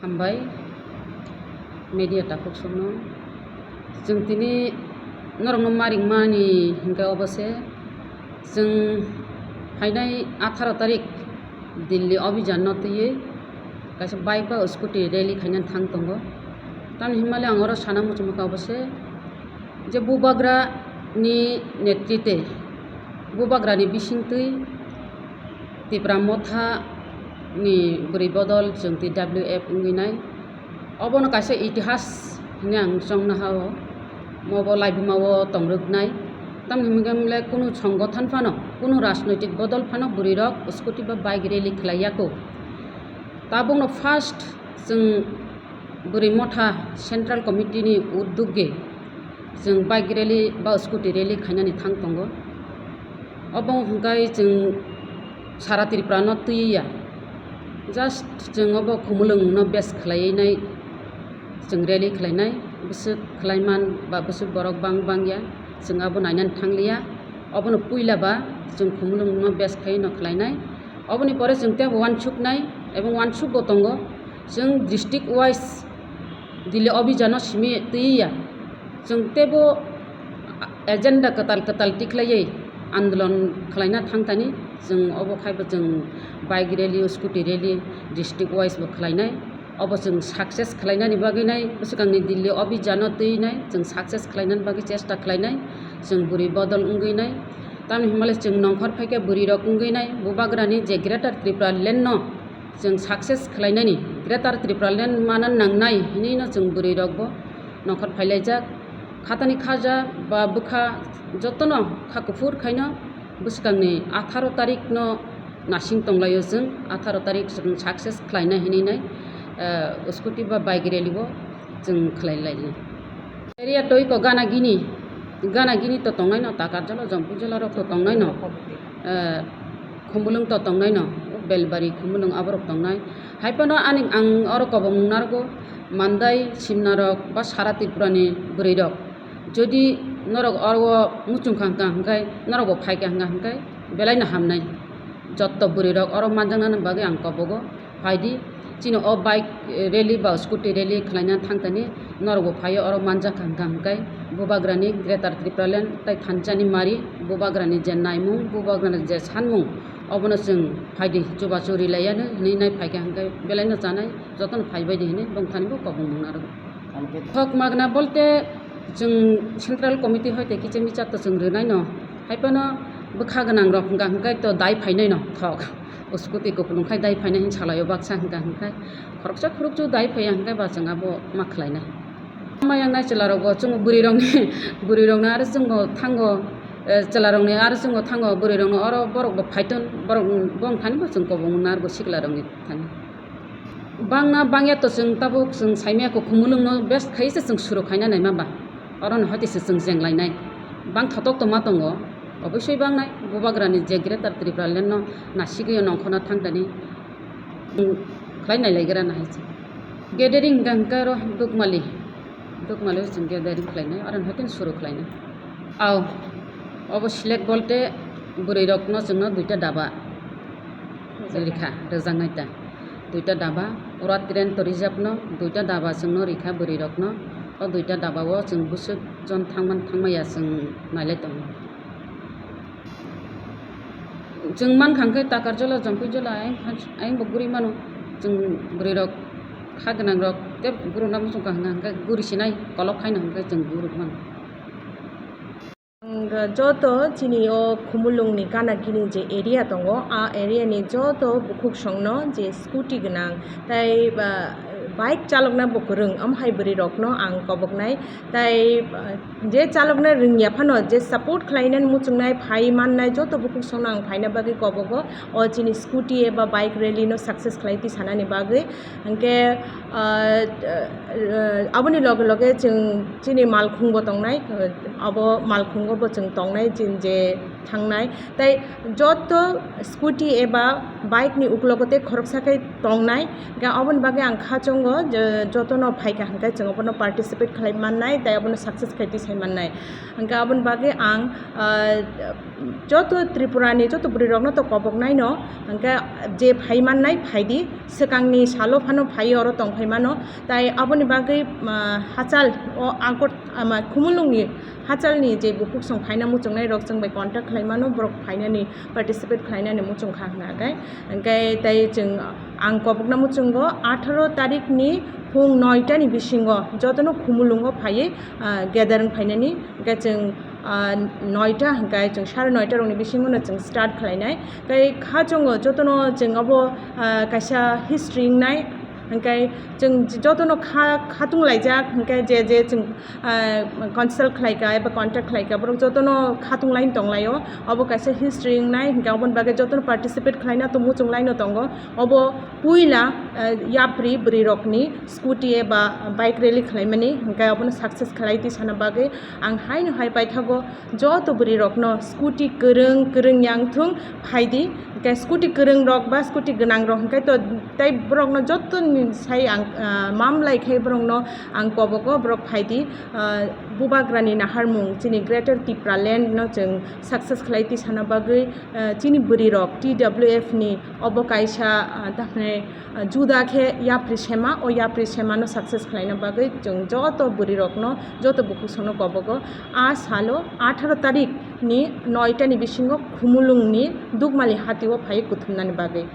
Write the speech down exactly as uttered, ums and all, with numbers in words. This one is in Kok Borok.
Hambai media takhuk songno. Chwng tini norokno ma ringmani hinkhe obo se, chwng phainai atharo tarik Delhi obhijanno twiwi kaisa bike ba scooty rally khainani thang tongo. Tamni hinmale ang oro sana muchungma kha obo se je Bubagra ni netrite, Bubagra ni bisingtwi Tipra Motha ni bwrwi bodol chwng T W F wngwi nai. Obono kaisa itihas hinwi ang chongno ha-o. Obo laibuma o tongrwknai. Tamni hwnmokhe kunu songothan phano, kunu rajnoitik bodol phano bwrwirok scooty ba bike rally khlai ya kho. Tabukno first chwng bwrwi motha central committee ni uddogwi chwng bike rally ba scooty rally khainani thang tongo. Obo hwnkhe chwng sara Tripura no twiwi ya, just chwng obo Khumulwng no base khlaiwi nai chwng rally khlainai, bwswk khlaiman ba bwswk borok bang bang ya, chwng abo nainani thangliya. Obono puila ba chwng Khumulwng no base khaiwi no khlainai. Oboni pore chwng tei bo uansuknai, ebong uansuk bo tongo. Chwng district wise Delhi obhijano simi twiwi ya. Chwng teibo agenda kwtal kwtal tikhlaiwi andolon khlaina thangthani, chwng obo khaibo chwng bike rally, scooty rally district wise bo khlainai. Obo chwng success khlainani bagwi nai, bwswkangni Delhi obhijano twi nai chwng success khlainani bagwi chesta khlainai, chwng bwrwi bodol wngwi nai. Tamni hwnmale chwng nongkhor phaikhe bwrwirok wngwi nai, Bubagrani je Greater Tripura Land no chwng success khlainani, Greater Tripura Land mana nangnai hinwi no chwng bwrwirokbo nongkhor phailaijak. Khatani khaja ba bwkha jotono kha kuphur khaino bwswkangni atharo tarikh no nasing tonglaio chwng, atharo tarikh chwng success khlaina hinwi nai, eh, scooty ba bike rally bo chwng khlai lainai. Area toi ko gana gini, gana gini to tongnai no, Takarjala, Jampui jala rok to tongnai no, eh, Khumulwng to tongnai no, Belbari, Khumulwng aborok tongnai. Hai phano ani ang oro kobong narwgo, Mandai, Simna rok ba sara Tripura ni bwrwi rok. Jodi norok oro muchung kha hwnkha hwnkhe, norok bo phai kha hwnkha hwnkhe belai no hamnai. Jotto bwrwi rok oro manjaknani bagwi ang kobogo. Phaidi, chini o bike rally ba scooty rally khlaina thangthani norokbo phaio, oro manjak kha hwnkha hwnkhe Bubagrani Greater Tripura Land tei thansa ni mari, Bubagrani je naimung, Bubagrani je sanmung, obono chwng phaidi chubachu rilaiya hinwi nai phaikha hwnkhe belai no chanai, jotono phaibaidi hinwi bongthani bo kobong mung narwgo. Thok magna bolte chwng central committee hoite kiching bichar to chwng rwnai no, hai phano bwkha gwnang rok hwnkha hwnkhe to dai phainai no thok. O scooty kupulung khai dai phaina hin salaio baksa hwnkha hwnkhe khoroksa khoroksa dai phaiya hwnkhe ba chwng abo ma khlainai. Ama yang nai chwla rok bo chwng bwrwi rok ni, bwrwi rok no aro chwng bo thango, eh, chwla rok ni aro chwng bo thango, bwrwi rok no oro borok bo phaiton, borok bong thani bo chwng kobong na aro bo sikla rok ni thani. Bangna bangya to chwng tabuk chwng saimaya kho Khumulwng no best khai se chwng suru khaina naima ba. Oro no hoite se chwng jeng lainai. Bang thotok to ma tongo. Obosoi bangnai Bubagrani je Greater Tripura Land no nasigwi o nongkhorna thangtani, mm, khlai nailaigra na hai se. Gathering hwnkha hwnkhe oro Dukmali, Dukmali o chwng gathering khlainai, oro no hoite suru khlainai. Ao, obo select bolte bwrwi rok no chwngno duita daba rikha, rwjaknai ta. Duita daba, ura train to reserve no, duita daba chwngno rikha bwrwi rokno. O duita daba o chwng bwswk jon thangman thangmaya chwng nailai tongo. Chwng mankha hwnkhe Takarjala, Jampui jala, ayang, ayang bo guri mano. Chwng bwrwi rok kha gwnang rok tei guruna muchungkha hwnkha hwnkhe guri sinai kolok khaino hwnkhe chwng guruk mano. Ang joto chini o Khumulwng ni gana gini je area tongo, a area ni joto bukhuk songno je scooty gwnang tei ba bike chalokna bo kwrwng, omo hai bwrwi rokno ang koboknai. Tei, ah, je chalokna rwngya phano je support khlainani muchungnai phai mannai joto bukhuk songno ang phaina bagwi kobogo o chini scooty eba bike rally no success khlai twi sanani bagwi. Hwnkhe, ah, ah, aboni loge loge chwng chini malkhung bo tongnai, ah, abo malkhungo bo chwng tongnai chini je thangnai, tei joto scooty eba bike ni uklogo tei khoroksa khe tongnai, hwnkhe aboni bagwi ang kha chwngo je jotono phaikha hwnkhe chwng abono participate khlai mannai tei abono success khai tisai mannai. Hwnkhe aboni bagwi ang, ah, joto Tripura ni joto bwrwi rokno to koboknai no, hwnkhe je phai mannai phaidi, swkangni salo phano phaiwi oro tong phai mano, tai aboni bagwi, ah, hachal o Agartala, ama, Khumulwng ni hachal ni je bukhuk song phaina muchungnai rok chwng bai contact khlai mano, borok phainani participate khlainani muchung kha hwnkhe, hwnkhe tai chwng ang kobokna muchungo atharo tarik ni phung noita ni bisingo jotono Khumulwngo phaiwi, ah, gather wng phainani, hwnkhe chwng, ah, noita hwnkhe chwng sare noita rokni bisingono chwng start khlainai. Tei kha chwngo jotono chwng abo, ah, kaisa history wngnai, hwnkhe chwng jotono kha, khatung laijak, hwnkhe je, je chwng, ah, consult khlaika eba contact khlaika, borok jotono khatung lain tonglaio. Obo kaisa history wngnai, hwnkhe aboni bagwi jotono participate khlaina to muchung laino tongo. Obo puila, ah, yapri bwrwi rokni scooty eba bike rally khlaimani, hwnkhe abono success khlai tisana bagwi ang haino hai paithago joto bwrwi rokno scooty kwrwng, kwrwng yang thung phaidi, hwnkhe scooty kwrwng rok ba scooty gwnang rok hwnkhe to tei borokno joto ni sai ang, ah, mamlai khai borokno ang kobogo, borok phaidi, ah, Bubagrani naharmung chini Greater Tipraland no chwng success khlai tisana bagwi, ah, chini bwrwi rok T W F ni obo kaisa, ah, tamni, ah, juda khe yapri sema, o yapri sema no success khlaina bagwi chwng joto bwrwi rokno, joto bukhuk songno kobogo. A salo atharo tarik ni noita ni bisingo Khumulwng ni Dukmali hati o phai kuthumnani bagwi.